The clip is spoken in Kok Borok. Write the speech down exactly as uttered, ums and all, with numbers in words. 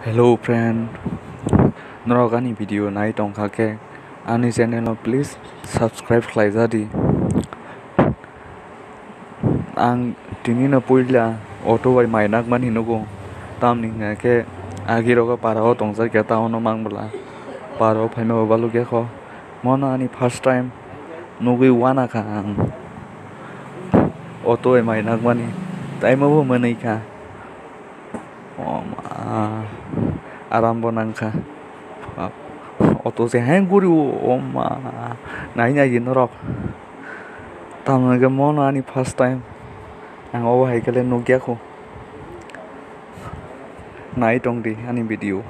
Hello friend, norok ani video nai tongkha khe ani channel o please subscribe khlaijadi. Ang tini no puila auto bai mai nakmani nugo, tamni hwnkhe agi rogo para o tongjakya town o mang bwla, para o phaima bo balukya kho. Mono ani first time nugwi wanakha ang auto bai mai nakmani, taimo bo mwnwi kha. Oma, aram bo nangkha. Auto se heng guri o, oma, nai nai di norok. Tamo hwnkhe mono ani first time ang obo hai khe le nukya kho. Nai tong di ani video.